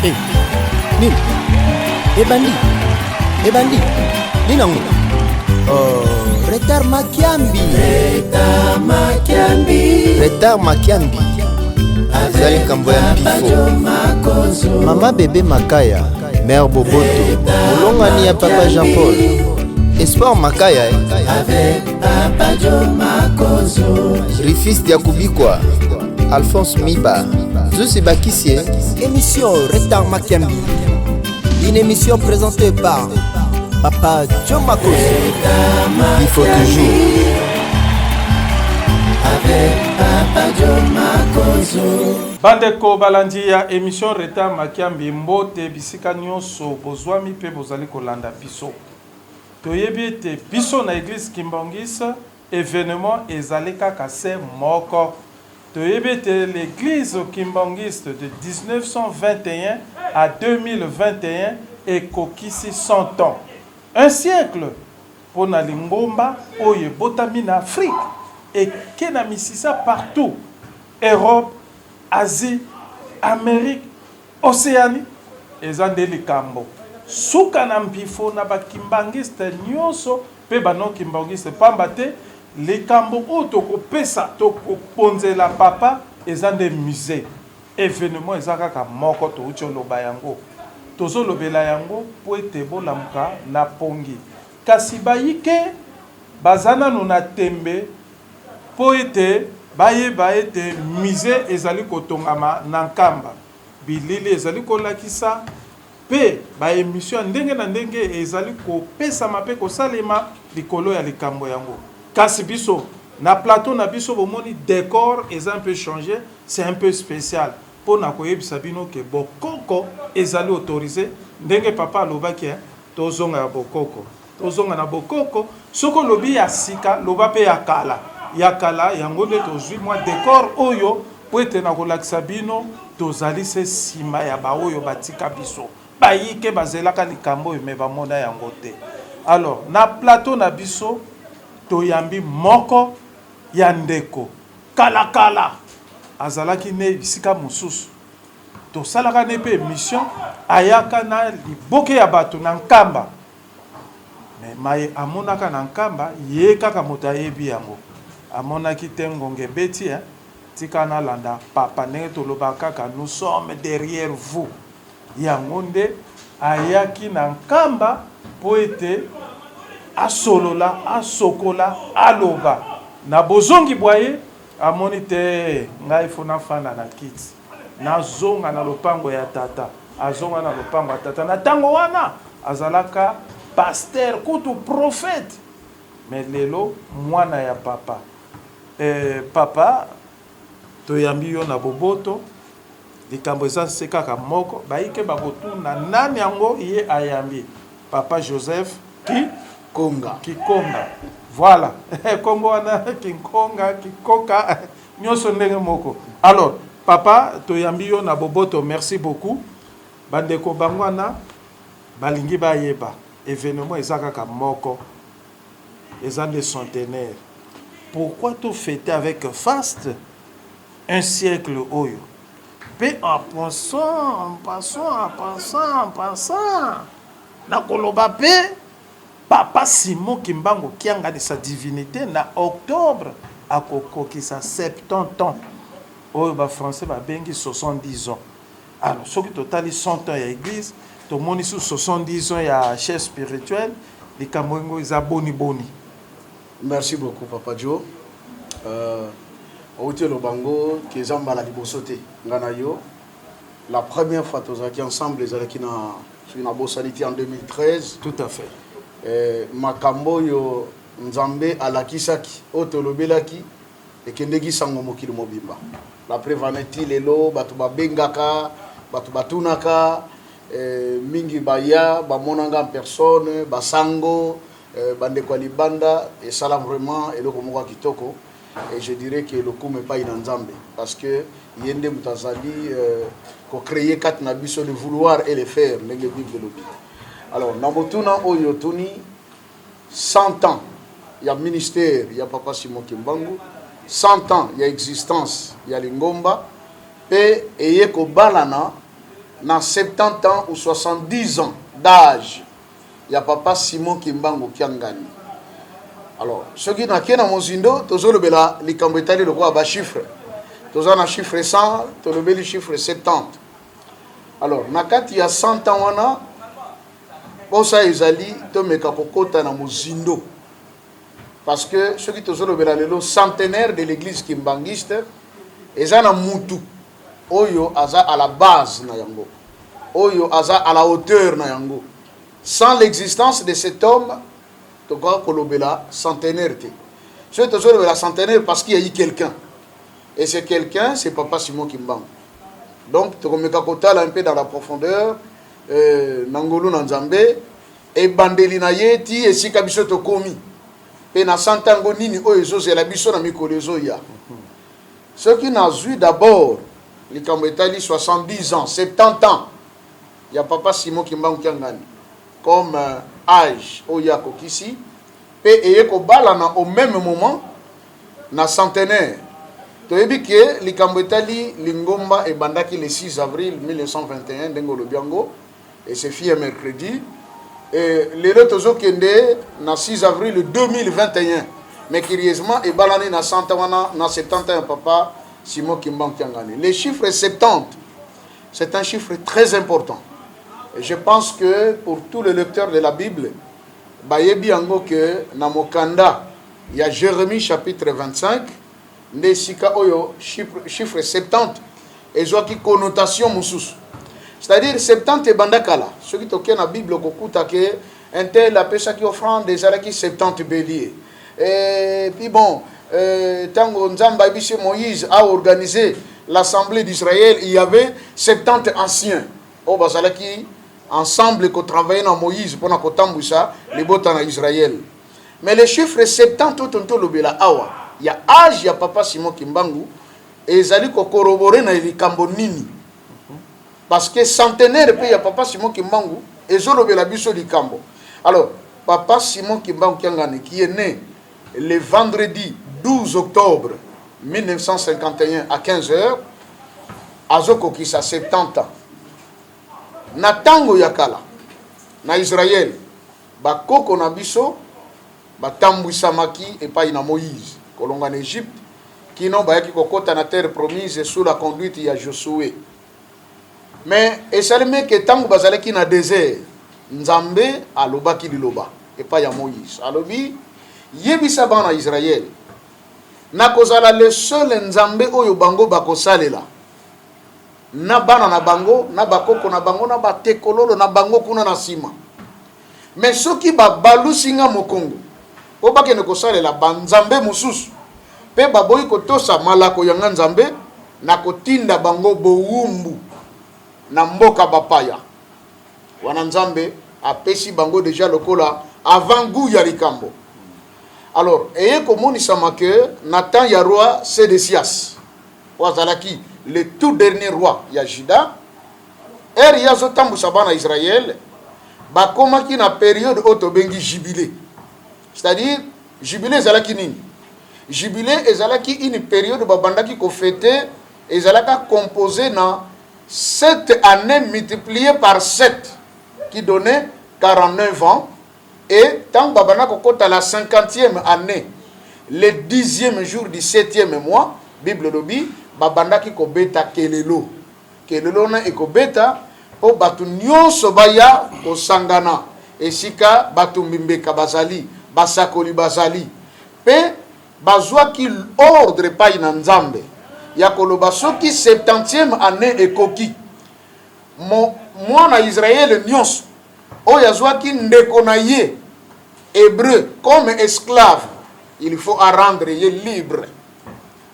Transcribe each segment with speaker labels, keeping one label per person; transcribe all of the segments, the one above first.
Speaker 1: Eh, nini ebandi ebandi nini yango? Oh, retard makiambi,
Speaker 2: Retard Makiambi,
Speaker 1: retard makiambi eza likambo ya mpifo. Mama Bebe Makaya, mare Boboto, molongani ya papa Jean Paul Espoir Makaya, eh.
Speaker 2: Avec Papa Joe Makozo.
Speaker 1: Rifis Diakubikwa, Alphonse Miba, Zusi Bakisie.
Speaker 3: Émission Retard Makiambi. Une émission présentée par Papa Joe Makoso.
Speaker 1: Il faut toujours.
Speaker 2: Avec Papa Joe Makozo.
Speaker 4: Bandeko balandi ya émission Retard Makiambi, mbote bisika nyonso bozwami mpe bozali kolanda biso. Toyebi ete biso na église kimbanguiste, événement ezali kaka se moko. Toyebi ete l'église kimbanguiste de 1921 à 2021 ekokisi 100 ans, un siècle mpo na lingomba oyo ebotami na Afrique, eke na misisa partout, Europe, Asie, Amérique, Océanie. Eza nde likambo suka na mpifo na bakimbangiste nyonso mpe bano-kimbangiste, pamba te likambo oyo tokopesa, tokoponzela papa, eza nde musée. Événement eza kaka moko, touti oloba yango, tozolobela yango mpo ete bolamuka na pongi. Kasi bayike baza nanu na tembe mpo ete bayeba ete musée ezali kotongama na Nkamba. Bilili ezali kolakisa mpe baémission ya ndenge na ndenge ezali kopesama mpe kosalema likolo ya likambo yango. Kasi biso na plateau na biso, bomoni décor eza un peu changé, c'est un peu spécial mpo na koyebisa bino ke bokoko ezali autorisé. Ndenge papa alobaki, tozonga ya bokoko, tozonga na bokoko. Soki olobi ya sika, loba mpe ya kala. Ya kala yango nde tozwi mwa décor oyo po ete na kolakisa bino tozali se nsima ya baoyo batika biso. Bayike bazelaka likambo oyo, me bamona yango te. Alors, na plateau na biso toyambi moko ya ndeko kalakala, azalaki ne bisika mosusu, tosalaka ne mpe émission, ayaka na liboke ya bato na Nkamba. Me maye amonaka na Nkamba, ye kaka moto ayebi yango. Amonaki te ngonga ebeti, eh? Tika nalanda papa. Ndenge toloba kaka, nous sommes derrière vous. Yango nde ayaki na Nkamba mpo ete asolola, asokola, aloba. Na bozongi bwa ye, amoni te ngai fo nafanda na kiti, nazonga na lopango ya tata. Azonga na lopango ya tata. Na ntango wana azalaka pasteur, kutu prophète, mais lelo mwana ya papa. Papa, toyambi yo na boboto. Likambo eza se kaka moko, bayike bakotuna nani yango ye ayambi. Papa Joseph ki
Speaker 5: Konga.
Speaker 4: Kikonga, voilà, kombo wana Kinkonga, Kikoka, nyonso ndenge moko. Alors papa, toyambi yo na boboto, merci beaucoup. Bandeko bango wana balingi bayeba, événement eza kaka moko, eza nde centenaire. Pourquoi tofêter avec faste un siècle oyo? Mpe en pensant, en pensant, en pensant, en pensant na koloba mpe papa Simon Kimbangu Kianganisa divinité, na octobre akokokisa 70 ans, oyo bafrançais babengi 70 ans. Alors soki totali 100 ans ya église, tomoni su 70 ans ya chef spirituel, likambo yango eza boni boni?
Speaker 5: Merci beaucoup, Papa Joe. Outi oloba ngo ke eza mbala liboso te nga na yo. La première fois tozalaki ensemble ezalaki na, soki nabosani ti, en 2013.
Speaker 4: Tout à fait.
Speaker 5: Makambo oyo Nzambe alakisaki, oyo tolobelaki, ekendeki sango mokili mobimba. La preuve wana, ti lelo bato babengaka, bato batunaka, mingi baya bamonanga en personne, basango, bandeko ya libanda. Esala vraiment eloko moko ya kitoko et je dirais que lokumu epai na Nzambe, parce que ye nde moto azali kocréer kati na biso le vouloir et le faire, ndenge Bible elobi. Alors, na motuna oyo otuni, 100 ans ya ministère ya papa Simon Kimbangu, 100 ans ya existence ya lingomba, mpe eye kobalana. Na 70 ans ou 70 ans d'âge ya papa Simon Kimbangu Kiangani. Alors, soki nake na mozindo, tozolobela likambo etali lokola ba chiffre. Toza na chiffre 100, tolobeli chiffre 70. Alors, na kati ya 100 ans wana, posa ezali tomeka kokota na mozindo. Parce que soki tozolobela lelo centenaire de l'église kimbanguiste, eza na mutu oyo aza à la base na yango, oyo aza à la hauteur na yango. Sans l'existence de cet homme, tokoka kolobela centenaire te. Soki tozolobela centenaire, parce qu'il y a eu quelqu'un, et c'est quelqu'un, c'est papa Simon Kimbangu. Donc tokomeka kotala un peu dans la profondeur, na ngolu na Nzambe, ebandeli na ye ti esika biso tokomi, mpe na santango nini oyo ezozela biso na mikolo ezoya. Soki nazwi d'abord likambo etali 70 ans, 70 ans ya papa Simon Kimbangu Kiangani comme âge oyo akokisi, mpe eye kobalana au même moment na centenaire, toyebi ke likambo etali lingomba ebandaki le 6 avril 1921, ndenge olobi yango, et c'est fille mercredi. Et lelo tozokende na 6 avril 2021, mais curieusement ebalani na 100 wana, na 71 papa Simon Kimbangu Kiangani. Les chiffres 70, c'est un chiffre très important, et je pense que pour tous les lecteurs de la Bible bayebi yango ke na mokanda ya Jérémie chapitre 25 nde esika oyo chiffre 70 ezwaki connotation mosusu, c'est-à-dire 70 ebanda kala. Soki tokei na Bible, okokuta ke un tel apesaki offrande, ezalaki 70 bélier. Et puis bon, ntango Nzambe ayebisi Moïse aorganiser l'assemblée d'Israël, il y avait 70 anciens oyo bazalaki ensemble kotravailler na Moïse mpona kotambwisa libota na Israël. Mais le chiffre 70 oyo tonto olobela awa ya âge ya papa Simon Kimbangu ezali kocorroborer na likambo nini? Parce que centenaire mpe ya papa Simon Kimbangu ezolobela biso likambo. Alors, papa Simon Kimbangu Kiangani, qui est né le vendredi 12 octobre 1951 à 15 heures, azokokisa 70 ans. Na ntango ya kala na Israel, bakoko na biso batambwisamaki epai na Moïse kolonga na Égypte kino bayaki kokɔta na terre promise sous la conduite ya Josué. Mais esalemi eke ntango bazalaki na désert, Nzambe alobaki liloba epai ya Moïse, alobi: "Yebisa bana Israele, nakozala le seul Nzambe oyo bango bakosalela, na bana na bango, na bakoko na bango, na batekololo na bango kuna na nsima. Mais soki babalusi nga mokongo mpo bakende kosalela banzambe mosusu mpe baboyi kotosa malako ya nga Nzambe, nakotinda bango bowumbu na mboka bapaya." Wana Nzambe apesi bango déjà lokola avant goût ya likambo. Alors eye komonisama ke na temps ya roi Sédécias, oyo azalaki le tout dernier roi ya Juda, ere ye azotambwisa bana Israele, bakomaki na période oyo tobengi jubilé. C'est-à-dire, jubilé ezalaki nini? Jubilé ezalaki une période babandaki kofêter, ezalaka composé na 7 années multipliées par 7, qui donnait 49 ans. Et ntango babanda kokɔta la 50e année, le 10e jour du 7e mois, Bible elobi babandaki kobeta kelelo. Kelelo wana ekobeta mpo bato nyonso baya kosangana esika batumbi mbeka bazali, basakoli bazali, mpe bazwaki ordre epai na Nzambe ya koloba: soki 70e année ekoki, mwana Israele nyonso oyo azwaki ndeko na ye hébreu comme esclave, il faut arendre ye libre,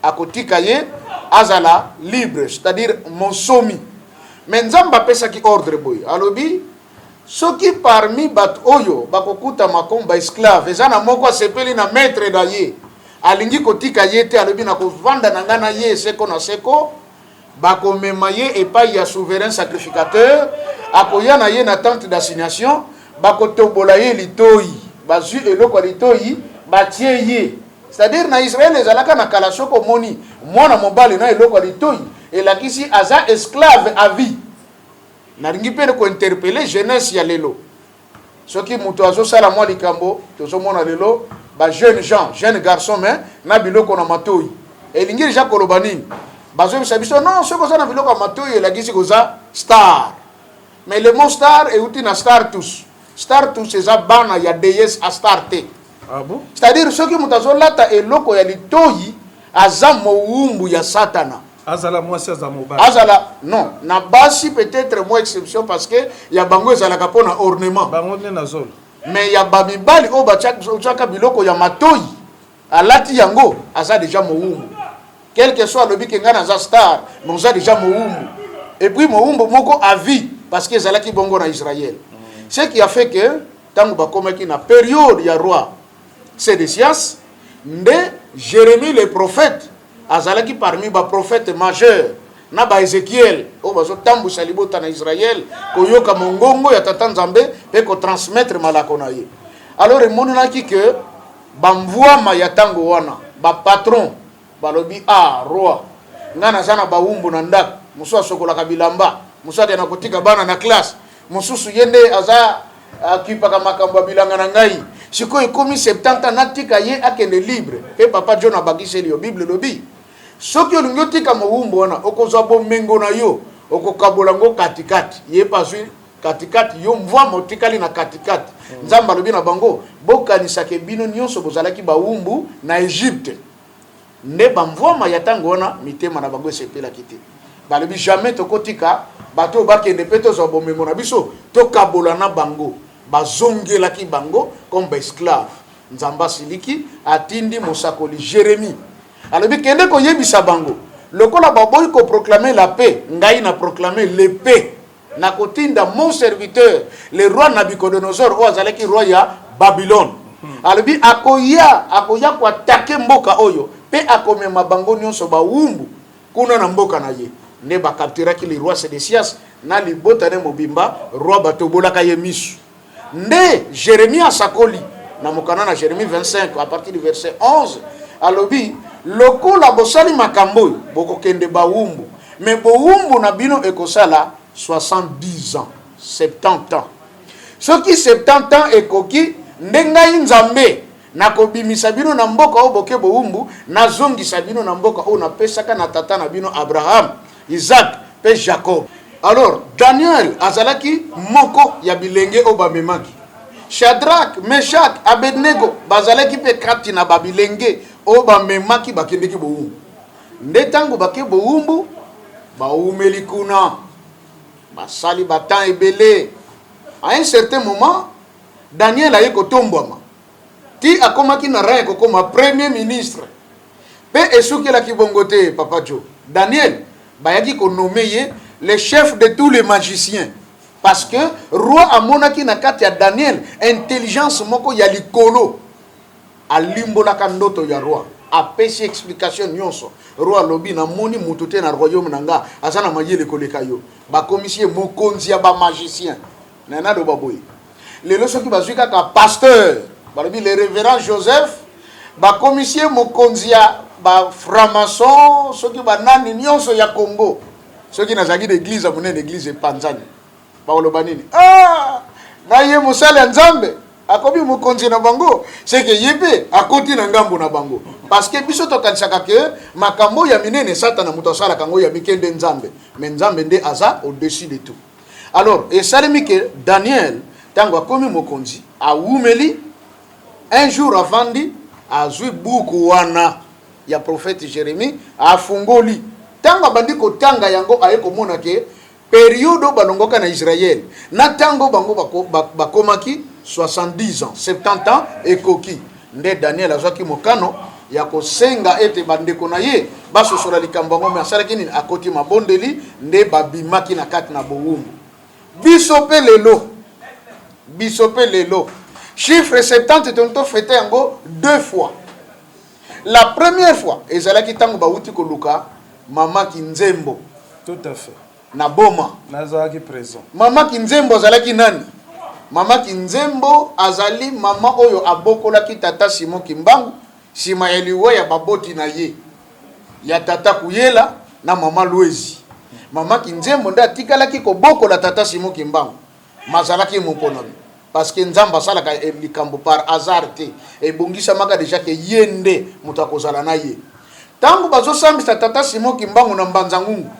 Speaker 5: akotika ye azala libre, c'est-à-dire monsomi. Mais Nzambe apesaki ordre boye, alobi: soki parmi bato oyo bakokutama comme baesclave eza na moko asepeli na maître na ye, alingi kotika ye te, alobi: "Na kovanda na ngai na ye seko na seko", bakomema ye epai ya souverain sacrificateur, akoya na ye na tente d'assignation, bakotobola ye litoi, bazwi eloko ya litoi, batie ye. C'est-à-dire, na Israele ezalaka na kala, soki omoni mwana mobali na eloko ya litoi, elakisi aza esclave à vie. Nalingi mpe kointerpeller jeunesse ya lelo. Soki moto azosala mwa likambo, tozomona lelo ba jeunes gens, jeunes garçons, mais na biloko na matoi, elingi deja koloba nini? Bazoyebisa biso non, soki oza na biloko ya matoi elakisi koza star. Mais le mot star euti na startus. Startus eza bana ya déesse Astarte.
Speaker 4: Ah bon?
Speaker 5: C'est-à-dire soki moto azolata eloko ya litoi, aza mowumbu ya Satana.
Speaker 4: Azala mwasi, aza mobali.
Speaker 5: Azala non, na basi peut-être moins exception, parce que ya bango ezalaka mpona ornement.
Speaker 4: Bango nde na zolo.
Speaker 5: Mais ya bamibali oyo batiaka biloko ya matoi, alati yango, aza déjà mowumbu. Quel que soit alobi ke ngai naza star, mais oza déjà mowumbu, et puis mowumbu moko à vie, parce que ezalaki bongo na Israël. Ce qui a fait que ntango bakomaki na période ya roi Sédécias, nde Jérémie le prophète azalaki parmi baprophète majeur na baEzekiel oyo bazotambwisa libota na Israel koyoka mongongo ya Tata Nzambe mpe kotransmettre malako na ye. Alors emonanaki ke bamvwama ya ntango wana, bapatron balobi: "Ah roi, ngai naza na bawumbu na ndako. Mosusu asokolaka bilamba, mosusu akenda kotika bana na classe, mosusu ye nde aza akipaka makambo ya bilanga na ngai. Sikoyo ekomi 70 ans, natika ye akende libre." Mpe papa John abakiseli yo, Bible elobi soki olingi otika mowumbu wana, okozwa bomengo na yo, okokabola yango katikati. Ye mpe azwi katikati, yo mvwama otikali na katikati. Nzambe alobi na bango: "Bokanisaka bino nyonso bozalaki bawumbu na Egypte." Nde bamvwama ya ntango wana, mitema na bango esepelaki te. Balobi: "Jamais tokotika bato oyo bakende mpe tozwa bomengo na biso tokabola na bango." Bazongelaki bango comme baesclave. Nzambe asiliki, atindi mosakoli Jérémie, alobi: "Kende koyebisa bango, lokola baboyi koproclamer la paix, ngai na proclamer l'épée. Nakotinda mon serviteur, le roi Nabucodonosor, oyo azalaki roi ya Babylone." Alobi akoya koattaquer mboka oyo mpe akomema bango nyonso bawumbu kuna na mboka na ye. Nde bakapturaki le roi Sédécias na libota ne mobimba. Roi batobolaka ye misu. Nde Jérémie asakoli na mokanda na Jérémie 25 à partir du verset 11, alobi: "Lokola bosali makambo oyo, bokokende bawumbu, mais bowumbu na bino ekosala 70 ans, 70 ans. Soki 70 ans ekoki, nde ngai Nzambe nakobimisa bino na mboka oyo boke bowumbu, nazongisa bino na mboka oyo napesaka na tata na bino Abraham, Isaac mpe Jacob." Alors Daniel azalaki moko ya bilenge oyo bamemaki. Shadrak, Meshak, Abednego bazalaki mpe kati na babilenge oyo bamemaki, bakendeki bowumbu. Nde ntango bake bowumbu, bawumeli kuna, basali batemps ebele. À un certain moment, Daniel aye kotombwama ti akomaki na rang ya kokoma premier ministre. Mpe esukelaki bongo te, papa Jo. Daniel bayaki konommer ye le chef de tous les magiciens, parce que roi amonaki na kati ya Daniel intelligence moko ya likolo. Alimbolaka ndoto ya roi, apesi explication nyonso. Roi alobi: "Namoni motu te na royaume na nga aza na mayele koleka yo." Bakomisi ye mokonzi ya bamagicien. Na naloba boye, lelo soki bazwi kaka pasteur, balobi le révérend Joseph, bakomisi ye mokonzi ya bafranc-maçon, soki banani nyonso ya Congo. Soki nazalaki na église ya monene, église epanzani, bakoloba nini? "Ah, na ye mosali ya Nzambe akomi mokonzi na bango, seke ye mpe akoti na ngambo na bango." Parce que biso tokanisaka ke makambo ya minene Satana moto asalaka yango, ya mike nde Nzambe. Mais Nzambe nde aza au-dessus de tout. Alors esalemi ke Daniel, ntango akomi mokonzi, awumeli. Un jour avandi, azwi buku wana ya prophète Jérémie, afungoli. Ntango abandi kotanga yango, aye komona ke période oyo balongwaka na Israel na ntango bango bakomaki 70 ans, 70 ans ekoki. Nde Daniel azwaki mokano ya kosenga ete bandeko na ye basosola likambo yango. Me asalaki nini? Akoti mabondeli, nde babimaki na kati na bowumbu. Biso mpe lelo, biso mpe lelo, chiffre 70 toni tofêter yango deux fois. La première fois ezalaki ntango bawuti koluka mama Kinzembo.
Speaker 4: Tout à fait.
Speaker 5: Na Boma.
Speaker 4: Nazalaki présent.
Speaker 5: Mama Kinzembo azalaki nani? Mama Kinzembo azali mama oyo abokolaki tata Simon Kimbangu nsima ya liwa ya baboti na ye, ya tata Kuyela na mama Lwezi. Mama Kinzembo nde atikalaki kobokola tata Simon Kimbangu, mazalaki moponami. Parce que Nzambe asalaka likambo par hasard te. Ebongisamaka dejà que ye nde moto akozala na ye. Tango bazosambisa tata Simon Kimbangu na Mbanza Ngungu,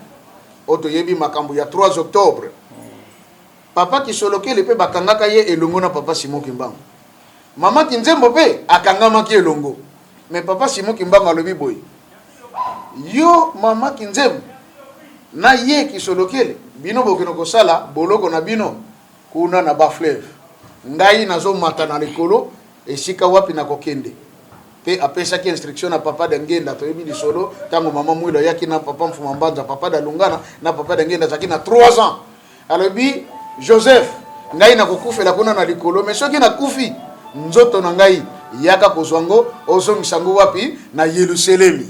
Speaker 5: oyo toyebi makambo ya 3 octobre, Papa Kisolokele pe bakangaka ye elongo na papa Simon Kimbangu. Mama Kinzembo pe akangamaki elongo. Mais papa Simon Kimbangu alobi boye, yo mama Kinzembo na ye Kisolokele, bino bokende kosala boloko na bino kuna na bas fleuve, ngai nazo mata na likolo esika wapi nakokende. Pe apesaki instruction na papa Diangienda, toyebi lisolo tango mama Muilu ayaki na papa Mfuma Mbanza, papa Dialungana na papa Diangienda azalaki na 3 ans. Alobi Joseph, ngai nakokufela kuna na likolo, mais soki nakufi nzoto na ngai yaka kozwa ngo ozongisa ngo wapi? Na Yeluselemi.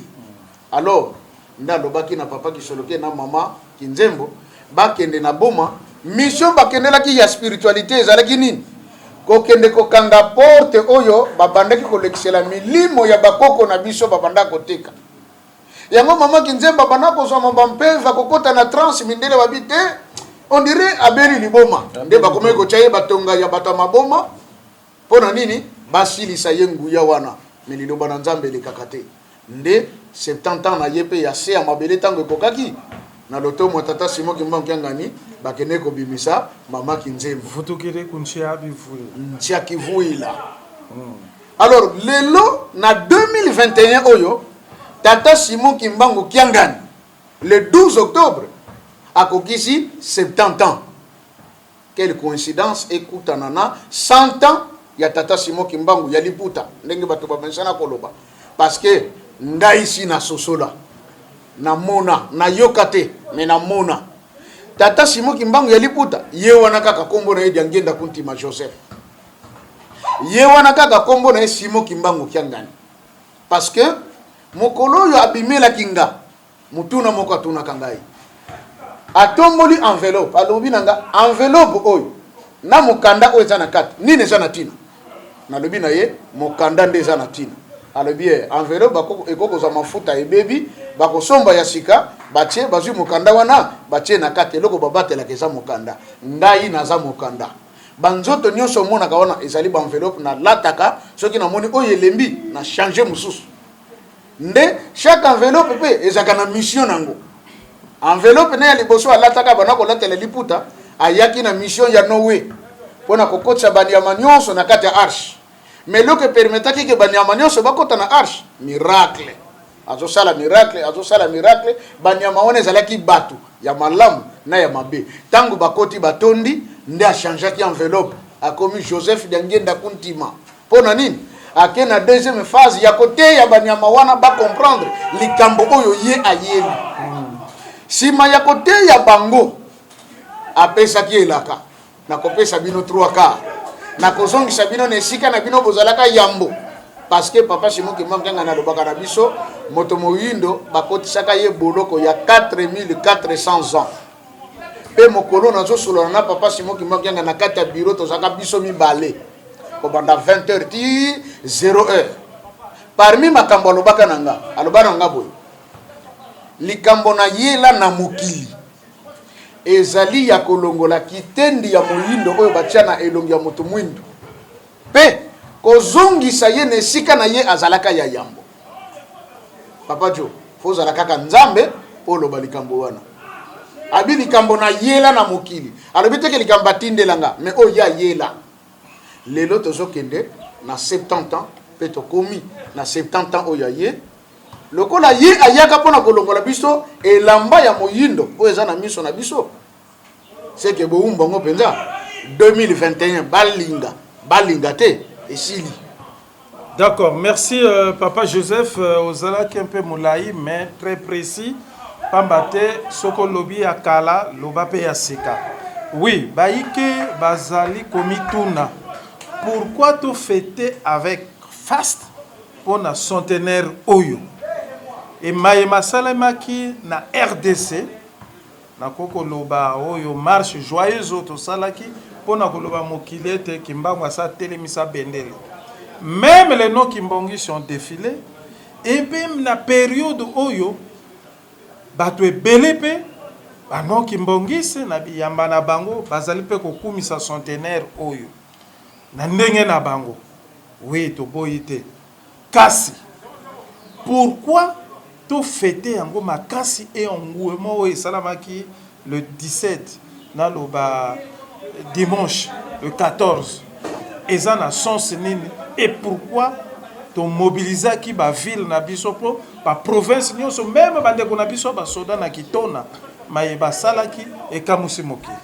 Speaker 5: Alors nde alobaki na papa Kisoloke na mama Kinzembo bakende na Boma. Mission bakendelaki ya spiritualite ezalaki nini? Kokende kokanga porte oyo babandaki kolekisela milimo ya bakoko na biso babandaka koteka. Yango mama Kinzemba abanda kozwa ba mpeva kokota na transe, mindele babi te, on dirait abeli liboma, nde bakomaki kotya ye batonga ya bato ya maboma. Mpo na nini? Basilisa ye nguya wana. Mais liloba na Nzambe elekaka te. Nde 70 ans na ye mpe ya se ya mabele ntango ekokaki, na lotomo ya tata Simon Kimbangu Kiangani, bakendeki kobimisa mama Kinzemba.
Speaker 4: Vutukili ku nshia bivuila.
Speaker 5: Nshia kivuila. Alors lelo na 2021 oyo tata Simon Kimbangu Kiangani le 12 octobre akokisi 70 ans. Quelle coïncidence ekutana na 100 ans ya tata Simon Kimbangu ya liputa ndenge bato bamesana koloba, parce que ngai si nasosola namona nayoka te mais namona tata Simon Kimbangu ya liputa ye wana kaka kombo na ye Diangienda Kuntima Joseph. Ye wana kaka kombo na ye Simon Kimbangu Kiangani. Parce que mokolo oyo abimelaki nga, motuna moko atunaka ngai. Atomboli enveloppe, alobi na nga enveloppe oyo na mokanda oyo eza na kati, nini eza na tina? Nalobi na ye mokanda nde eza na tina. Alobi eh, enveloppe ekoki kozwa mafuta ebebi, bakosomba ya sika, batie bazwi mokanda wana batie na kati, eloko babatelaka eza mokanda. Ngai naza mokanda. Ba nzoto nionso omonaka wana ezali ba enveloppe na lataka soki na moni oyo elembi na changer mosusu. Nde chaque enveloppe pe ezalaka na mission nango. Enveloppe na ya liboso alataka bana kolatela liputa ayaki na mission ya Noe pona kokotisa ba nyama nionso na kati ya arche. Mais eloko e permettaki ke ba nyama nionso bakota na arche, miracle. Azosala miracle, azosala miracle, ba nyama wana ezalaki batu ya malamu na ya mabe. Tango bakoti batondi, nde a changeaki enveloppe, akomi Joseph Diangienda Kuntima. Pona nini? Ake na deuxième phase ya koteya ba nyama wana ba comprendre likambo oyo ye ayeli. Sima ya koteya bango, apesaki elaka. Nakopesa bino trois quarts. Nakozongisa bino na esika na bino bozalaka yambo. Parce que papa Simon Kimbangu Kiangani alobaka na biso, moto moyindo bakotisaka ye boloko ya 4400 ans. Pe mokolo nazosolola na papa Simon Kimbangu Kiangani na kati ya bureau, tozalaka biso mibale kobanda 20 heures ti 0 heure. Parmi makambo alobaka na nga, aloba na nga boye, likambo nayela na mokili ezali ya kolongola kitendi ya moyindo oyo batia na elongi ya moto mwindu mpe kozongisa ye na esika na ye azalaka ya yambo. Papa Joe, fo ozala kaka Nzambe mpo oloba likambo wana. Abi likambo nayela na mokili, alobi te ke likambo batindela nga, mais oyo ye ayela. Lelo tozokende na 70 ans mpe tokomi na 70 ans oyo aye. Lokola ye ayaka mpo na kolongola biso elamba ya moyindo oyo eza na miso na biso, seke bowumbu yango mpenza 2021 balinga balinga te esili.
Speaker 4: D'accord, merci euh, papa Joseph, euh, ozalaki un peu molayi mais très précis. Pamba te soki olobi ya kala loba pe ya sika. Oui, bayike bazali komituna pourquoi to fêter avec faste Mpo na centenaire oyo, et maye masalemaki na rdc, nakoki koloba oyo marche joyeuse oyo tosalaki mpo na koloba mokili ete Kimbangu asi atelemisa bendele. Meme les non Kimbanguistes ont defile et mpe na periode oyo bato ebele mpe. Ba non kimbonguiste na biyamba na bango bazali mpe kokumisa centenaire oyo na ndenge na bango. Oui, toboyi te. Kasi pourquoi to feter yango makasi et engouement oyo esalamaki le 17 naloba dimanche le 14 eza na sens nini et pourquoi to mobilisaki ba ville na biso po ba province nionso meme ba ndeko na biso ba soda na kitona maye basalaki ekamusi mokili.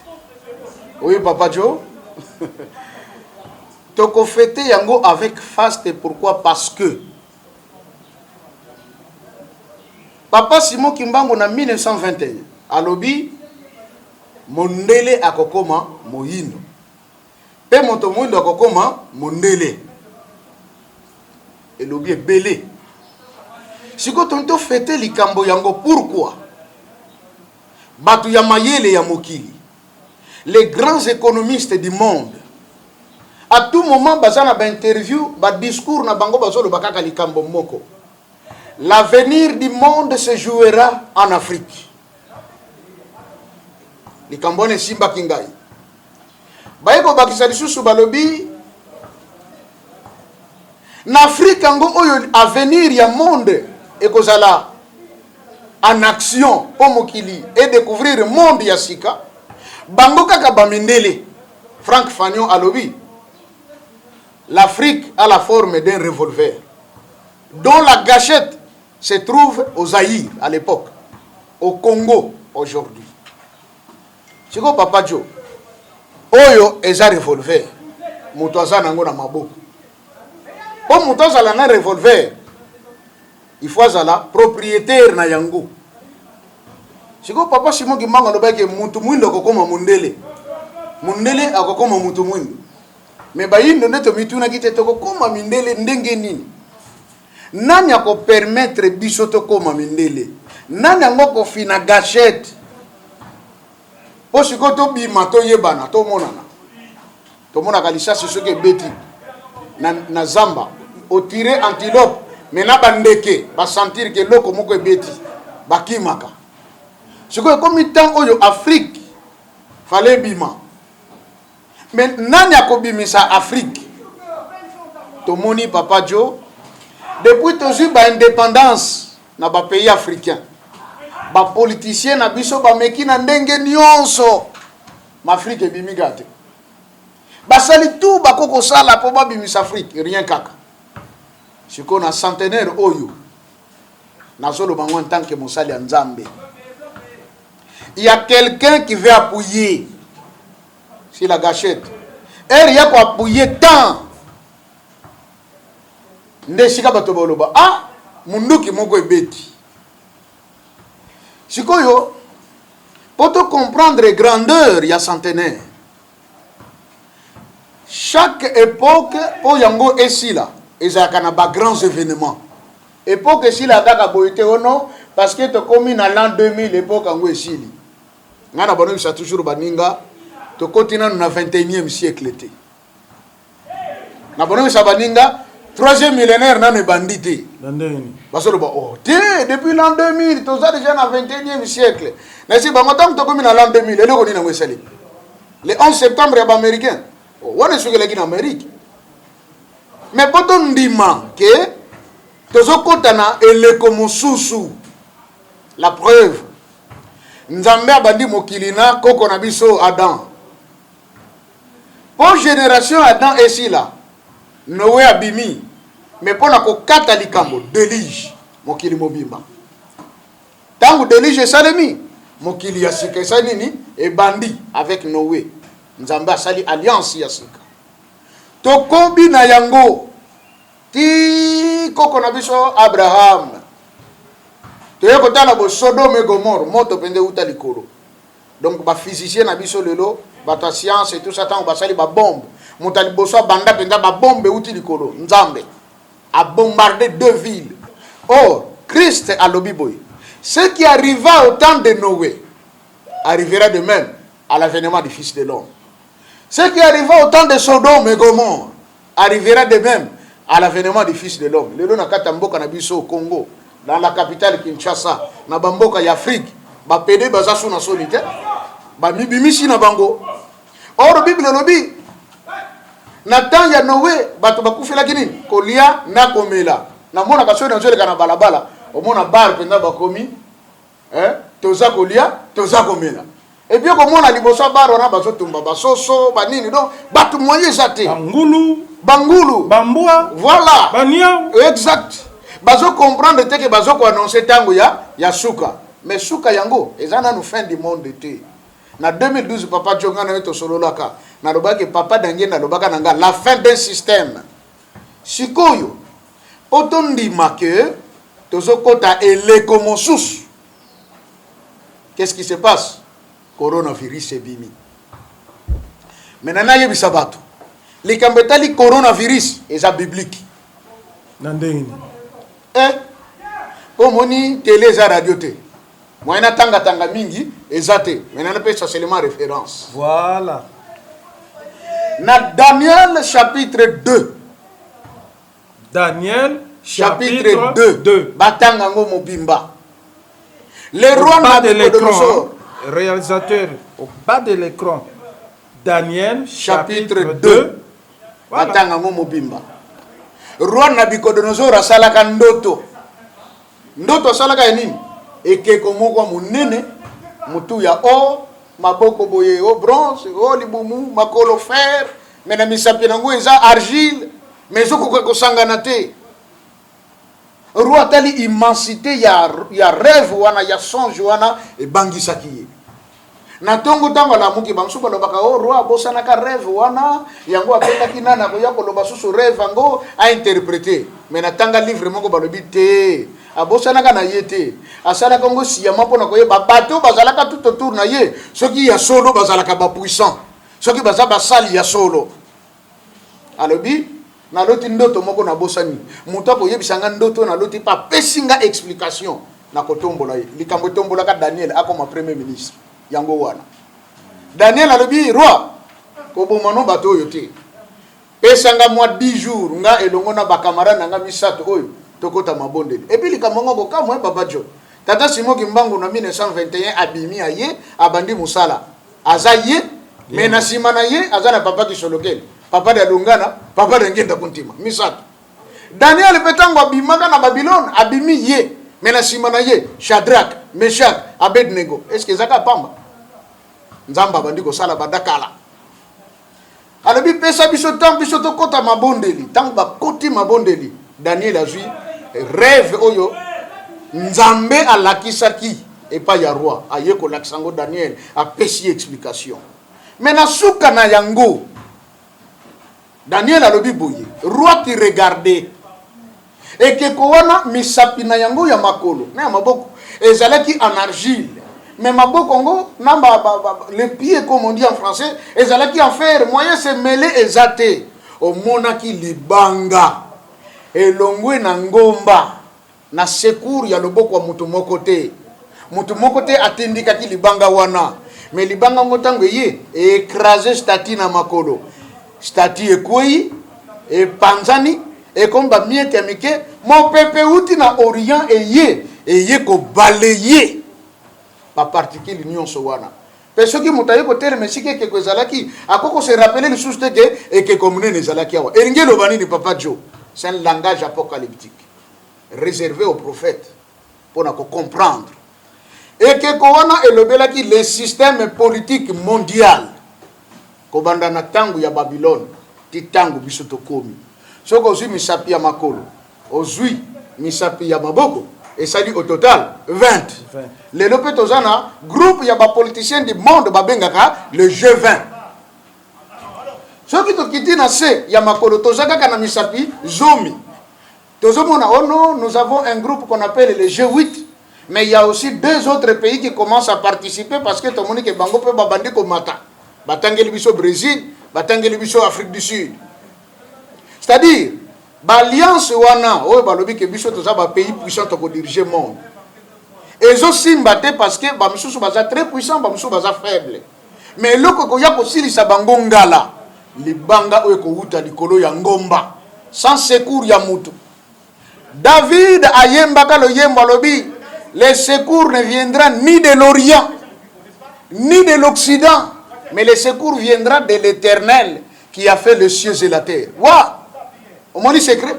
Speaker 5: Oui papa Joe toko fete yango avec faste pourquoi parce que papa Simon Kimbangu na 1921 alobi mondele akokoma moyindo pe moto moyindo akokoma mondele elobi ebele sikoyo toni tofete likambo yango pourquoi bato ya mayele ya mokili les grands économistes du monde à tout moment baza na bainterview badiscours na bango bazoloba kaka likambo moko l'avenir du monde se jouera en Afrique likambo wana esimbaki ngai baye kobakisa lisusu balobi na Afrique yango oyo avenir ya monde ekozala en action mpo mokili e découvrir monde ya sika bango kaka bamindele Frank Fanion alobi l'Afrique a la forme d'un revolver dont la gâchette se trouve au Zaïre à l'époque, au Congo aujourd'hui. Sikoyo papa Joe, oyo eza revolver, moto aza nango na maboko. Po moto azala na revolver, il faut azala propriétaire na yango. Sikoyo papa Simon Kimbangu alobaki mutu mwindo akokoma mondele, mondele akokoma mutu mwindo. Mais bayindo nde tomitunaki te tokokoma mindele ndenge nini? Nani ako permettre biso tokoma mindele? Nani yango akofina gachette po sikoyo tobima toyebana tomonana? Tomonaka lisasi soki ebeti na, na zamba otire antilope me na bandeke basentir ke eloko moko ebeti bakimaka. Sikoyo ekomi temps oyo Afrique fale ebima. Mais nani akobimisa Afrique? Tomoni papa Joe, depuis tozwi ba independance na ba pays africains, ba politiciens na biso bameki na ndenge nyonso, ma Afrique ebimi kaka te. Basali tout bako kosala po babimisa Afrique, rien kaka. Sikoyo na centenaire oyo nazoloba ngo en tant que mosali ya Nzambe. Il y a quelqu'un qui veut appuyer sur la gâchette. Heure ya ko appuyer temps nde esika bato baloba ah munduki moko ebeti. Sikoyo po to comprendre grandeur ya centenaire chaque époque po yango esila ezalaka na ba grands événements. Epoque esila kaka boye te oh non parce que tokomi na l'an 2000 epoque yango esili. Nga na banobisa toujours baninga tokoti nanu na 21e siècle te. Na banobisa baninga troisième millénaire nanu ebandi te. Bazoloba oh te depuis l'an 2000 toza déjà na 21e siècle. Nasi bango ntango tokomi na l'an 2000 eloko nini yango esali? Le 11 septembre ya ba américain oh, wana esukelaki na Amérique. Mais po tondima ke tozokota na eleko mosusu, la preuve, Nzambe abandi mokili na koko na biso Adam. Po generation Adam esila, Noe abimi, mais po na kokata likambo, deluge, mokili mobimba. Tango deluge esalemi, mokili ya sika esali nini? Ebandi avec Noe. Nzambe asali alliance ya sika. Tokobi na yango ti koko na biso Abraham. Toye kotala bo Sodome et Gomorre, moto mpenza euta likolo. Donc ba physiciens na biso lelo, bato ya science et tout ça, ntango basali ba bombe, moto ya liboso abanda mpenza ba bombe euti likolo, Nzambe a bombardé deux villes. Or, Christ alobi boye, ce qui arriva au temps de Noé arrivera de même à l'avènement du Fils de l'homme. Ce qui arriva au temps de Sodome et Gomorre arrivera de même à l'avènement du Fils de l'homme. Lelo na kati ya mboka na biso Congo, dans la capitale Kinshasa, na bamboka ya Afrique, Ba pede baza su na soni te, bamibimisi na bango. Or Bible elobi na temps ya Noe bato bakufelaki nini? Kolia na komela. Namonaka soki nazoleka na balabala, omona bar mpenza bakomi eh, toza kolia toza komela. Et puis okomona liboso ya bar wana bazotumba basoso banini, donc bato moyen eza te,
Speaker 4: bangulu,
Speaker 5: bangulu,
Speaker 4: bambwa,
Speaker 5: voilà,
Speaker 4: baniau,
Speaker 5: exact. Bazo comprendre te ke bazo ko annoncer tango ya suka, mais suka yango eza nanu fin du monde te. Na 2012 papa Djo, nga na yo tosololaka, nalobaki papa Dange, nalobaka na nga la fin d'un système. Sikoyo po tondima ke tozokota eleko mosusu, qu'est-ce qui se passe? Coronavirus ebimi. Maintenant nayebisa bato likambo etali coronavirus eza biblique.
Speaker 4: Na ndenge nini?
Speaker 5: Po omoni tele eza radio te, moyen natangatanga mingi eza te, maintenant napesa seulement référence.
Speaker 4: Voilà.
Speaker 5: Na Daniel chapitre 2.
Speaker 4: Daniel
Speaker 5: chapitre 2.
Speaker 4: 2.
Speaker 5: Batanga yango mobimba. Le roi
Speaker 4: Au bas de
Speaker 5: Nabucodonosor.
Speaker 4: l'écran, réalisateur, au bas de l'écran, Daniel
Speaker 5: chapitre
Speaker 4: chapitre
Speaker 5: 2.
Speaker 4: 2. Voilà.
Speaker 5: Batanga yango mobimba. Roi Nabucodonosor asalaka ndoto. Ndoto asalaka ya nini? Ekeko moko monene, mutu ya or, maboko boye o bronze, o libumu, makolo fer, mais na misapi nango eza argile, mais ezokoka kosangana te. Roi atali immensité ya rêve wana, ya songe wana, ebangisaki ye. Na ntongo ntango alamuki, bamosusu balobaka o roi abosanaka rêve wana, yango abengaki nani akoya koloba susu rêve yango ainterprete. Mais natanga livre moko balobi te, abosanaka na ye te, asalaka yango siyama mpona koyeba bato bazalaka tout autour na ye, soki ya solo bazalaka bapuissant, soki baza basali ya solo. Alobi naloti ndoto moko nabosani, moto akoyebisa nga ndoto naloti mpe apesi nga explication, nakotombola ye. Likambo etombolaka Daniel akoma premier ministre yango wana. Daniel alobi roi, koboma no bato oyo te, pesa nga mwa 10 jours nga elongo na bacamarade na nga misato oyo tokota mabondeli. Et puis likambo yango kokamwa papa Joe, tata Simon Kimbangu na 1921 abimi aye abandi mosala, aza ye mais na nsima na ye aza na papa Kisolokele, papa de Lungana, papa de Ngenda Kuntima, misato. Daniel mpe ntango abimaka na Babylone abimi ye, mais na nsima na ye Shadrach, Meshach, Abednego. Est-ce que ezaka pamba? Nzambe abandi kosala banda kala. Alobi pesa biso ntango biso tokota mabondeli. Ntango bakoti mabondeli, Daniel azwi rêve oyo Nzambe alakisaki epai ya roi, aye kolakisa yango Daniel, apesi explication. Mais na suka na yango Daniel alobi boye, roi qui regardait ekeko wana, misapi na yango ya makolo na ya maboko ezalaki en argile, mais maboko yango na le pied comme on dit en français ezalaki en fer, moyen se mêler eza te. Omonaki libanga elongwe na ngomba na secours ya loboko ya moto moko te, moto moko te atindikaki libanga wana, mais libanga yango ntango eye écraser statue na makolo, statue ekwei, epanzani, ekomi ba miete ya mike, mopepe euti na Orient eye kobalayer ba particule nyonso wana. Pe soki moto aye kotelema esika ekeko ezalaki, akoki kose rappeler lisusu te ke ekeko monene ezalaki awa. Elingi eloba nini papa Joe? C'est un langage apocalyptique réservé aux prophètes mpona kocomprendre. Ekeko wana elobelaki le système politique mondial kobanda na ntango ya Babylone ti ntango biso tokomi. Soki ozwi misapi ya makolo, ozwi misapi ya maboko, esali au total 20. Lelo mpe toza na groupe ya bapoliticien du monde babengaka le G20. Soki tokiti na se ya makolo, toza kaka na misapi zomi. Tozomona, oh non, nous avons un groupe qu'on appelle le G8, mais il y a aussi deux autres pays qui commencent à participer parce que tomoni ke bango mpe babandi komata. Batangeli biso Brésil, batangeli biso Afrique du Sud. C'est-à-dire, ba alliance wana oyo balobi ke biso toza ba pays puissant tokodiriger monde, ezosimba te parce que bamisusu baza très puissant, bamisusu baza faible. Mais eloko ekoya kosilisa bango ngala, libanga oyo ekowuta likolo ya ngomba sans secours ya mutu. David ayembaka loyembo, alobi Le secours ne viendra ni de l'Orient, ni de l'Occident, mais le secours viendra de l'Éternel qui a fait les cieux et la terre. Wa! Omoni secret?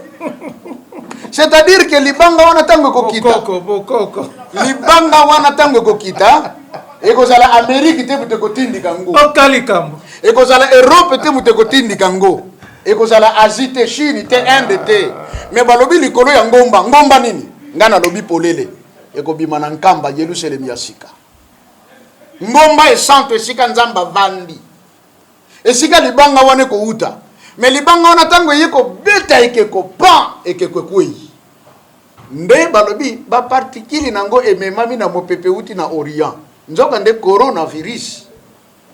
Speaker 5: C'est-à-dire que libanga wana tango ekokita.
Speaker 4: Bokoko, bokoko.
Speaker 5: Libanga wana tango ekokita, ekozala Amérique te moto ekotindika ngo.
Speaker 4: Oka likambo.
Speaker 5: Ekozala Europe te moto ekotindika ngo. Ekozala Asie te, Chine te, Inde te. Mais balobi likolo ya ngomba, ngomba nini? Nga nalobi polele, ekobima na Nkamba, Yelusalemi ya sika. Ngomba esantu esika Nzambe avandi. Esika libanga wana ekowuta. Mais libanga wana tango eye kobeta ekeko, pan, ekeko ekweyi. Nde balobi ba particule nango ememami na mopepe ewuti na Orient. Nzoka nde coronavirus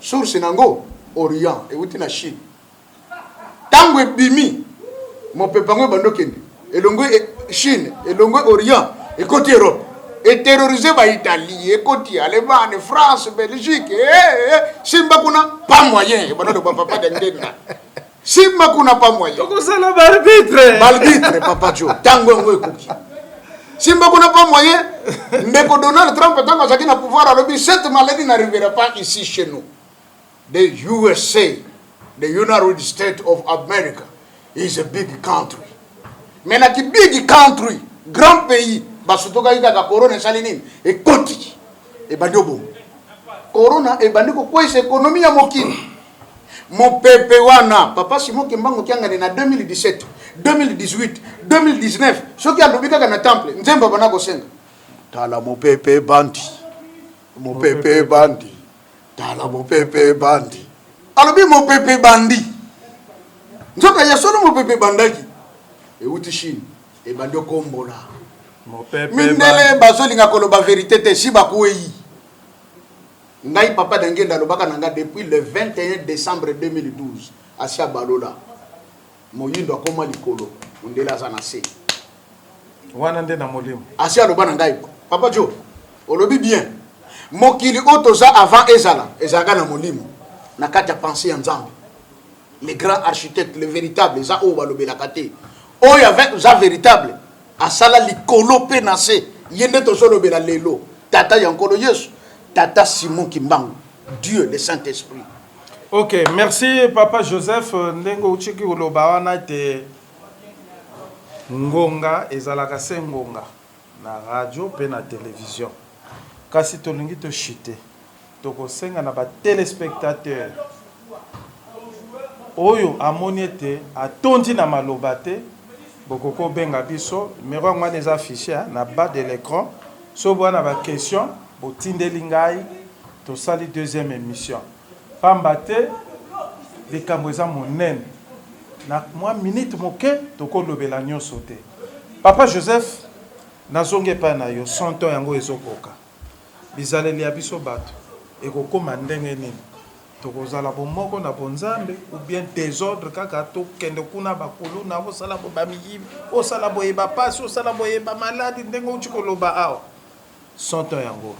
Speaker 5: source nango Orient, ewuti na Chine. Tango ebimi, mopepe yango ebandi okende, elongwe Chine, elongwe Orient, ekoti Europe. E terroriser ba Italie, ekoti Allemagne, France, Belgique, eh, eh, simba kuna pas moyen, ebanda loba papa Dendenda. Simba kuna pas moyen.
Speaker 4: Tokozala ba arbitre.
Speaker 5: Ba arbitre papa Joe, tango yango ekoki. Simba kuna pas moyen. Ndeko Donald Trump tango azalaki na pouvoir alobi cette maladie n'arrivera pas ici chez nous. The USA, the United States of America is a big country. Mais na ki big country, grand pays, basutokaki kaka corona esali nini? Ekoti. Ebandi oboma. Corona ebandi kokweyisa ekonomi ya mokili. Mopepe wana papa Simon Kimbangu Kiangani na 2017, 2018, 2019 soki alobi kaka na temple nzembo abanda kosenga tala mopepe ebandi, mopepe ebandi, tala mopepe ebandi. Alobi mopepe ebandi, nzoka ya solo mopepe ebandaki ewuti Chine ebandi okombola mindele bazolinga koloba verite te si bakueyi. Ngai papa Dangenda alobaka na nga depuis le 21 décembre 2012 asi abalola moyindo akoma likolo mondele aza na se
Speaker 4: wana nde na molimo
Speaker 5: asi aloba na ngai papa Jo olobi bien mokili oyo toza avant ezala ezalaka na molimo na kati ya pensée ya Nzambe le grand architecte le véritable eza oyo balobelaka te oyo eza véritable asala likolo pe na se ye nde tozolobela lelo tata ya nkolo Yesu tata Simon Kimbangu Dieu le Saint-Esprit.
Speaker 4: Ok, merci papa Joseph ndenge ouchiki koloba wana ete ngonga ezalaka se ngonga na radio pe na television kasi tolingi to chute tokosenga na ba telespectateurs oyo amoni ete atondi na maloba te bokoki kobenga biso numero yango wana eza affiche na bas de l'ecran soki boza na ba question botindeli ngai tosali deuxième émission pamba te likambo eza monene na mwa minute moke tokolobela nyonso te papa Joseph nazongi epai na yo 100 ans yango ezokoka Bizaleli ya biso bato ekokoma ndenge nini? Tokozala bomoko na bonzambe ou bien desordre kaka tokende kuna ba kuluna osala boye ba miyibi osala boye ba pasi osala boye ba maladi ndenge outi koloba awa 100 ans yango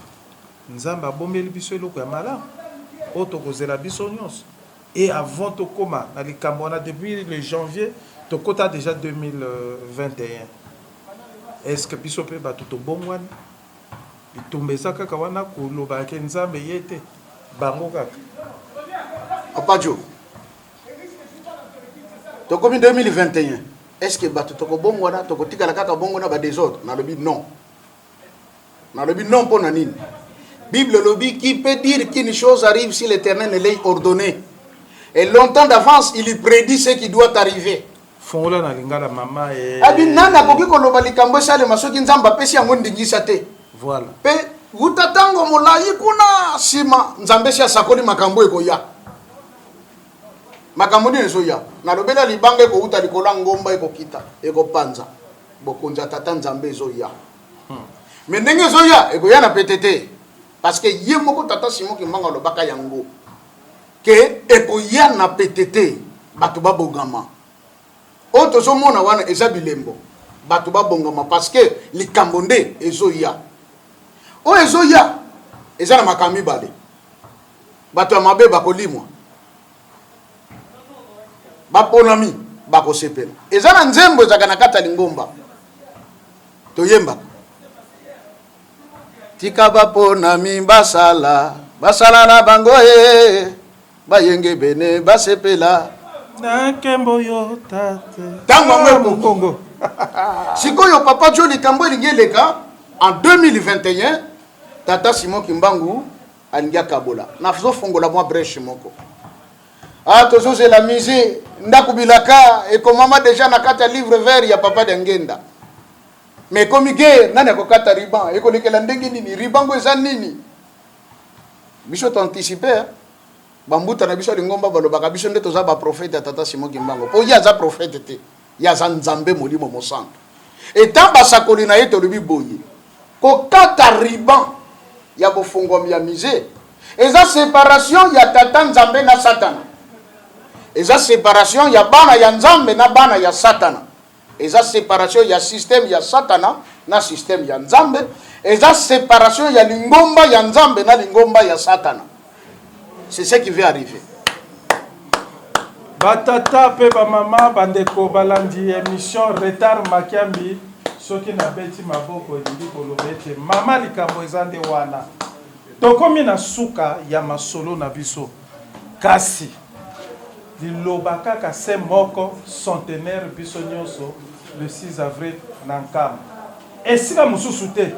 Speaker 4: Nzambe abombeli biso eloko ya malamu oyo tokozela biso nyonso et avant tokoma na likambo wana depuis le janvier tokota dejà 2021 est-ce que biso pe bato tobongwani? Bitumba eza kaka wana koloba ke nzambe ye te bango kaka.
Speaker 5: Papa Joe, tokomi 2021 est ce que bato tokobongwana tokotikala kaka bongo na ba desordre? Nalobi non, nalobi non mpo na nini? Bible elobi qui peut dire qu'une chose arrive si l'Éternel ne l'ait ordonné? Et longtemps d'avance il y prédit ce qui doit arriver.
Speaker 4: Fongola na lingala mama eh.
Speaker 5: Abi nani akoki koloba likambo esalema soki Nzambe apesi yango ndingisa te?
Speaker 4: Voilà.
Speaker 5: Pe wuta tango molayi kuna sima Nzambe esi asakoli makambo ekoya. Makambo nini ezoya? Nalobela libanga ekowuta likolo ya ngomba ekokita ekopanza bokonzi ya Tata Nzambe ezoya. Mais ndenge ezoya ekoya na pete te. Parce que ye moko Tata Simon Kimbangu alobaka yango. Que ekoya na pete te batu ba bongama oyo tozo mona wana eza bilembo batu ba bongama parce que likambo nde ezo ya oyo ezo ya eza na makambo mibale batu ya mabe bako limwa ba ponami bako sepela eza na nzembo ezalaka na kati ya lingomba toyembaka. Tika baponami basala, basala na bango e, bayengebene basepela.
Speaker 4: Na nkembo yo tate.
Speaker 5: Ntango yango ekoki.
Speaker 4: Mokongo.
Speaker 5: Sikoyo papa Joe likambo elingi eleka en 2021 tata Simon Kimbangu alingi akabola. Nazofongola mwa breche moko. Ah tozozela musée ndako bilaka ekomama deja na kati ya livre vert ya papa Diangenda. Mais ekomi guerre, nani akokata ruban? Ekolekela ndenge nini? Ruban ngo eza nini? Biso to anticiper hein. Ba mbuta na biso ya lingomba balobaka biso nde toza ba prophète ya tata Simon Kimbangu. Po ye aza prophète te. Ye aza Nzambe Molimo Mosantu. Etant basakoli na ye tolobi boye, kokata ruban ya bofongwami ya musee eza separation ya tata Nzambe na Satana. Eza separation ya bana ya Nzambe na bana ya Satana. Eza separation ya système ya satana na système ya Nzambe. Eza separation ya lingomba ya Nzambe na lingomba ya satana. C'est ce qui va arriver.
Speaker 4: Ba tata pe ba mama ba ndeko balandi emission retard makiambi soki na beti maboko elingi koloba ete mama likambo eza nde wana tokomi na suka ya masolo na biso kasi Liloba kaka se moko, centenaire biso nionso le 6 avril na Nkamba. Esika mosusu te.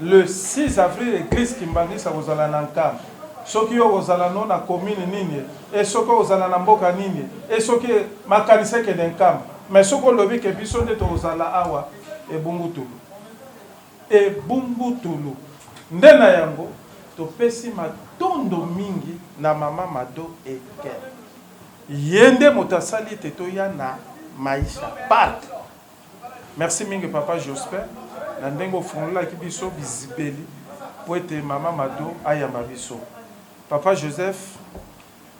Speaker 4: Le 6 avril eglise kimbanguiste akozala na Nkamba. Soki yo okozala no na commune nini e soki okozala na mboka nini e soki makanisi ekende Nkamba. Mais soki olobi ke biso nde tokozala awa ebungutulu. Ebungutulu. Nde na yango, topesi matondo mingi na mama Mado Eken. Ye nde moto asali ete toya na Maisha Park. Merci mingi papa Jospin na ndenge ofungolelaki biso bizibeli mpo ete mama Mado ayamba biso. Papa Joseph,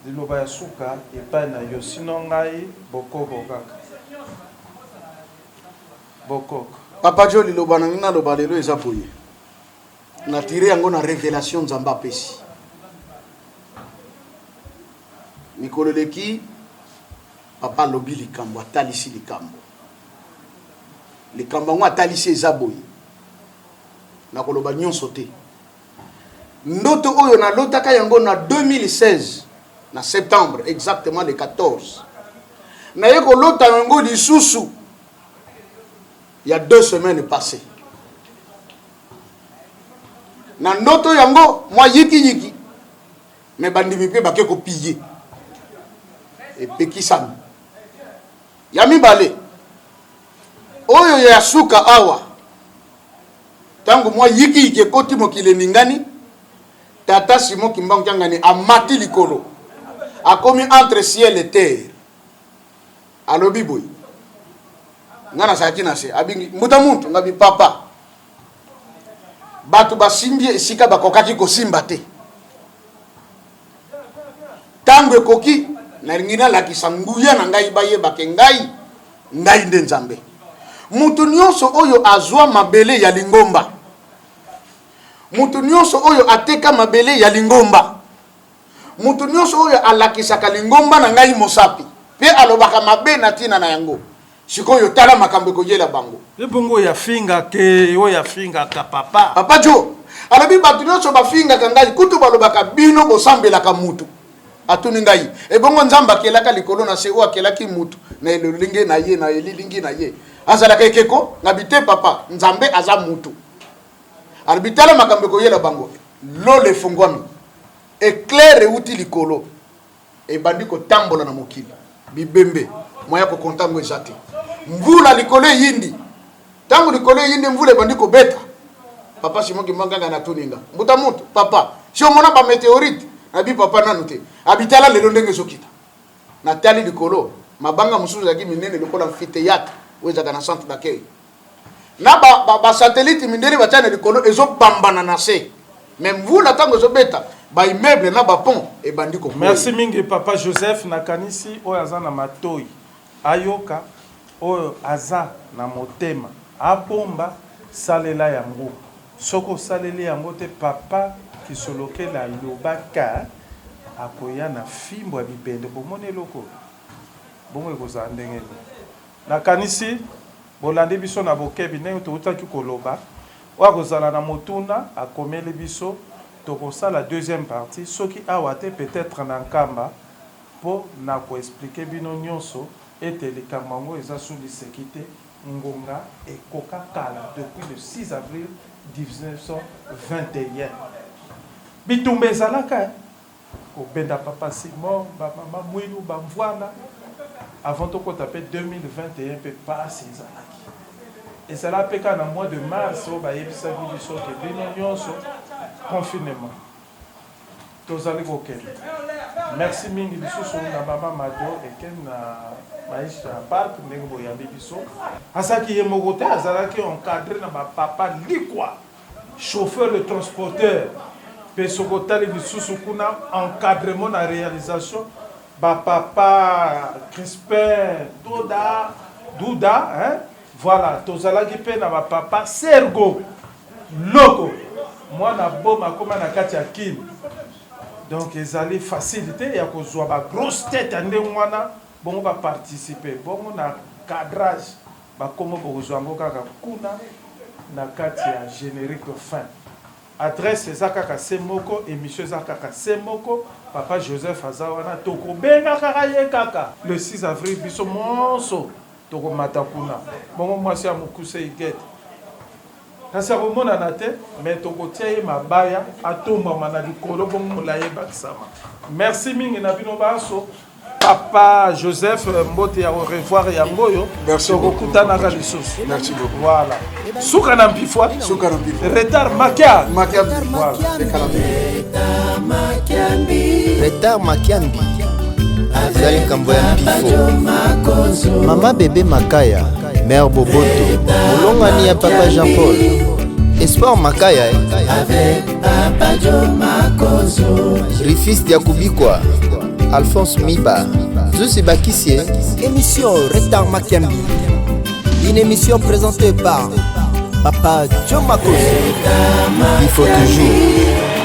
Speaker 4: liloba ya suka epai na yo, sinon ngai bokoko kaka. Bokok.
Speaker 5: Papa Joe liloba na ngai naloba lelo eza boye na tire yango na revelation Nzambe apesi mikolo eleki papa alobi likambo atalisi likambo likambo yango atalisi eza boye nakoloba nyonso te ndoto oyo nalotaka yango na 2016 na septembre exactement le 14 naye kolota yango lisusu ya deux semaines passées na ndoto yango mwa yikiyiki me bandimi mpe bake kopiye epekisami ya mibale oyo ya suka awa ntango mwa yikiyiki ekoti mokili eningani tata Simon Kimbangu Kiangani amati likolo akomi entre ciel et terre Alobi boye, nga nazalaki na se, abingi mbuta muntu, ngabi papa, bato basimbi esika bakokaki kosimba te. Tango ekoki, nalingi nalakisa nguya na ngai, bayeba ke ngai, ngai nde Nzambe. Moto nyonso oyo azwa mabele ya lingomba, moto nyonso oyo ateka mabele ya lingomba, Moto nyonso oyo alakisaka lingomba na ngai mosapi mpe alobaka mabe na ntina na yango, sikoyo tala makambo ekoyela bango.
Speaker 4: Ebongo oyo afingaka oyo afingaka papa.
Speaker 5: Papa Joe alobi bato nyonso bafingaka ngai, kutu balobaka bino bosambelaka mutu. Atuni ngai, ebongo Nzambe akelaka likolo na se oyo akelaki mutu na elolinge na ye na elilingi na ye azalaka ekeko? Ngabi te papa, Nzambe aza mutu. Alobi tala makambo ekoyela bango, lola efungwami. Eclair ewuti likolo ebandi kotambola na mokili. Bibembe moyen ya ko compter yango eza te. Mvula likolo eyindi. Tango likolo eyindi mvula ebandi kobeta. Papa Simon Kimbangu Kiangani atuni nga, Mbuta muntu, papa, si omona ba meteorite? Nabi papa nanu te. Abi tala lelo ndenge ezokita. Natali likolo, mabanga mosusu ezalaki minene lokola amphiteatre oyo ezalaka na centre d'accueil. Na ba, ba, ba satellite mindele batia na likolo ezobambana na se. Mais mvula ntango ezobeta ba immeuble na ba pont ebandi kokweya.
Speaker 4: Merci mingi papa Joseph, nakanisi oyo aza na matoyi ayoka, oyo aza na motema abomba, salela yango, soki osaleli yango te papa Kisolokele alobaka akoya na fimbo ya bibende, bomoni eloko oyo? Bongo ekozala ndenge nini? Nakanisi bolandi biso na bokebi ndenge towutaki koloba. Oyo akozala na motuna akomeli biso, tokosala deuxième partie soki awa te peut-etre na Nkamba po na ko expliquer bino nionso ete likambo yango eza su liseki te, ngonga ekoka kala depuis le 6 avril 1921. Bitumba ezalaka hein! Kobenda papa Simon, ba mama Mwilu, ba Mvuana avant tokota pe 2021 pe pasi ezalaki. Ezalaka pe kaka na mois de mars oyo bayebisaki biso ke bino nionso confinement. Tozali kokende. Merci mingi lisusu na mama Mado Eken na Maisha Park ndenge boyambi biso. Azalaki ye moko te, azalaki encadre na ba papa Likwa. Chauffeur le transporteur pe soki otali lisusu kuna encadrement na realisation ba papa Crispin Doda Duda hein voilà tozalaki pe na ba papa Sergo Loko mwana boma akoma na kati ya kin donc ezali facile te ya kozua ba grosse tete ya ndenge wana bongo ba participer bongo na cadrage Ba kombo bokozwa yango kaka kuna na kati ya generique fin. Adresse eza kaka se moko, emission eza kaka se moko, papa Joseph aza wana toko benga kaka ye kaka. Le 6 avril biso monso toko mata kuna. Bongo mwasi ya mukuse Huguette kasi akomonana te mais tokotia ye mabaya atombwama na likolo bongo molayi ebakisama. Merci mingi na bino banso. Papa Joseph mbote ya au revoir yango oyo tokokutanaka lisusu.
Speaker 5: Merci beaucoup.
Speaker 4: Voilà. Suka na mpifwa.
Speaker 5: Suka na mpifwa.
Speaker 4: Retard makia.
Speaker 5: Makia.
Speaker 4: Voilà.
Speaker 1: Retard makiambi. Eza likambo ya mpifo. Mama bebe Makaya, mère Boboto, molongani ya papa Jean-Paul. Espoir Makaya. Eh?
Speaker 2: Avec Papa Joe Makozo.
Speaker 1: Rifis Diakubikwa. Alphonse Miba, Zusi Bakisie.
Speaker 3: Émission Retard Makiambi. Une émission présentée par Papa Joe Makozo.
Speaker 1: Il faut toujours.